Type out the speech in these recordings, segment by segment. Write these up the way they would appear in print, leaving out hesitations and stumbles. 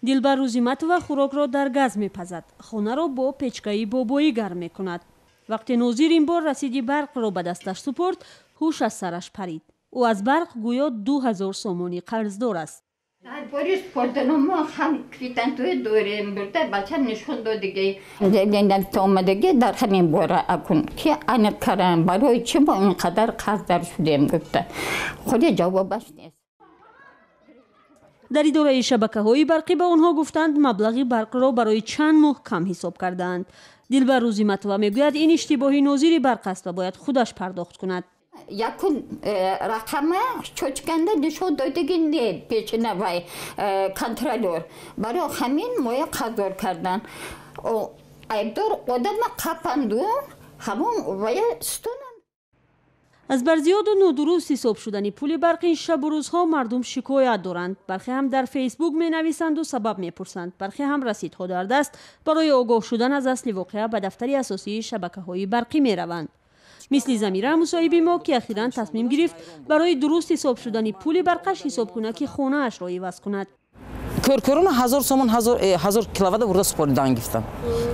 Дилбар Рӯзиматова хӯрокро дар газ мепазад, хонаро бо печкаи бобоӣ гарм мекунад. Вақте нозир ин бор расиди барқро ба дасташ супорд, ҳуш аз сараш парид. Ӯ аз барқ гӯё 2000 сомонӣ қарздор аст. Дар бори супордану мо ҳам квитансия дорем, бурда бачам нишон додиги. Омадаги дар ҳамин бора акун ки аниқ кардан, барои чӣ мо ин қадар қарздар шудем гуфта. Худи ҷавобаш нест. Дар идораи шабакаҳои барқӣ ба онҳо гуфтанд, маблағи барқро барои чанд моҳ кам ҳисоб кардаанд. Дилбар Рӯзиматова мегӯяд, ин иштибоҳи нозири барқ аст ва бояд худаш пардохт кунад. Якун рақама чочканда нишон додиги не печина вай контролёр. Барои ҳамин моя қарздор кардан. Айбдор одама қапанду ҳамон вая стонанд. Аз барзиёду нодуруст ҳисоб шудани пули барқ ин шабу рӯзҳо мардум шикоят доранд. Бархе ҳам дар Фейсбук менависанду сабаб мепурсанд, бархе ҳам расидҳо дар даст барои огоҳ шудан аз асли воқеа ба дафтари асосии шабакаҳои барқӣ мераванд. Мисли Замира мусоҳиби мо, ки ахиран тасмим гирифт барои дуруст ҳисоб шудани пули барқаш ҳисобкунаки хонаашро иваз кунад. Кӯркӯрона 1000 сомон 1000 киловатт бурда супоридан гирифтам.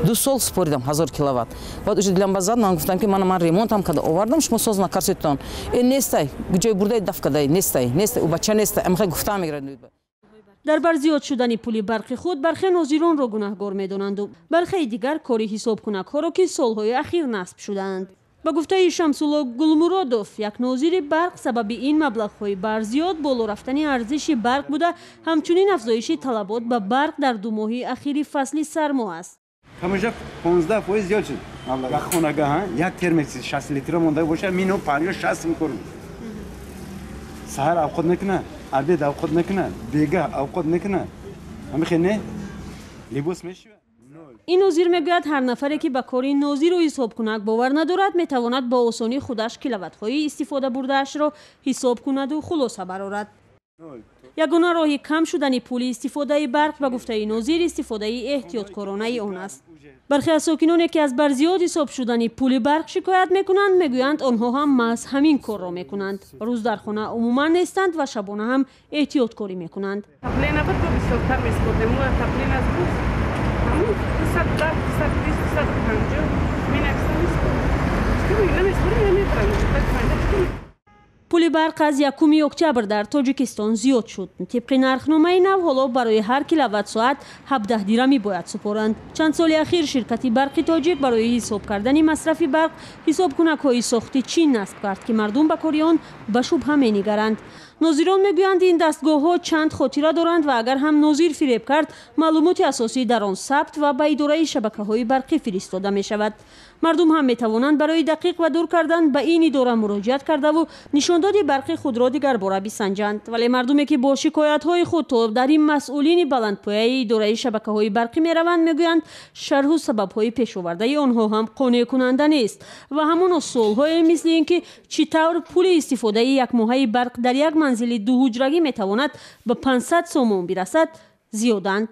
2 сол супоридам 1000 киловатт. Баъд уже дилам базад, ман гуфтам, ки ман ремонтам карда овардам, шумо соз накарсетон. Э нестай, ҷой бурдаи даф кадай, нестай, нестай, ӯ бача нестай, амхай гуфта мегирад. Дар барзиёд шудани пули барқи худ бархе нозиронро гунаҳгор медонанду бархеи дигар кори ҳисобкунакҳоро, ки солҳои ахир насб шудаанд. Ба гуфтаи Шамсулло Гулмуродов, як нозири барқ, сабаби ин маблағҳои барзиёд боло рафтани арзиши барқ буда, ҳамчунин афзоиши талабот ба барқ дар 2 моҳи ахири фасли сармо аст. Камоша 15% зиёд шуд. Як хонага, як термос 60 литра монда бошад, мино 50-60 мекунам. Саҳар авқот мекунад, обед авқот мекунад, бегаҳ авқот мекунад. Ҳамин не? Либос мешавад. Ин нозир мегӯяд, ҳар нафаре, ки ба кори нозиру ҳисобкунак бовар надорад, метавонад бо осонӣ худаш киловаттҳои истифода бурдаашро ҳисоб кунаду хулоса барорад. Ягона роҳи кам шудани пули истифодаи барқ, ба гуфтаи нозир, истифодаи эҳтиёткоронаи он аст. Бархе аз сокиноне, ки аз барзиёд ҳисоб шудани пули барқ шикоят мекунанд, мегӯянд, онҳо ҳам маҳз ҳамин корро мекунанд. Рӯз дар хона умуман нестанд ва шабона ҳам эҳтиёткорӣ мекунанд. Пули барқ аз 1 октябр дар Тоҷикистон зиёд шуд. Тибқи нархномаи нав, ҳоло барои ҳар киловатт-соат 17 дирамӣ бояд супоранд. Чанд соли ахир ширкати барқи тоҷик барои ҳисоб кардани масрафи барқ ҳисобкунакҳои сохти Чин насб кард, ки мардум ба кори он ба шубҳа менигаранд. Нозирон мегӯянд, ин дастгоҳҳо чанд хотира доранд ва агар ҳам нозир фиреб кард, маълумоти асосӣ дар он сабт ва ба идораи шабакаҳои барқӣ фиристода мешавад. Мардум ҳам метавонанд барои дақиқ ва дур кардан ба ин идора муроҷиат кардаву нишондоди барқи худро дигарбора бисанҷанд. Вале мардуме, ки бо шикоятҳои худ то дар ин масъулини баландпояи идораи шабакаҳои барқӣ мераванд, мегӯянд, шарҳу сабабҳои пешовардаи онҳо ҳам қонеъкунанда нест ва ҳамоно суолҳое мисли ин ки чӣ тавр пули истифодаи якмоҳаи барқ дар як манзили дуҳуҷрагӣ метавонад ба 500 сомон бирасад, зиёданд.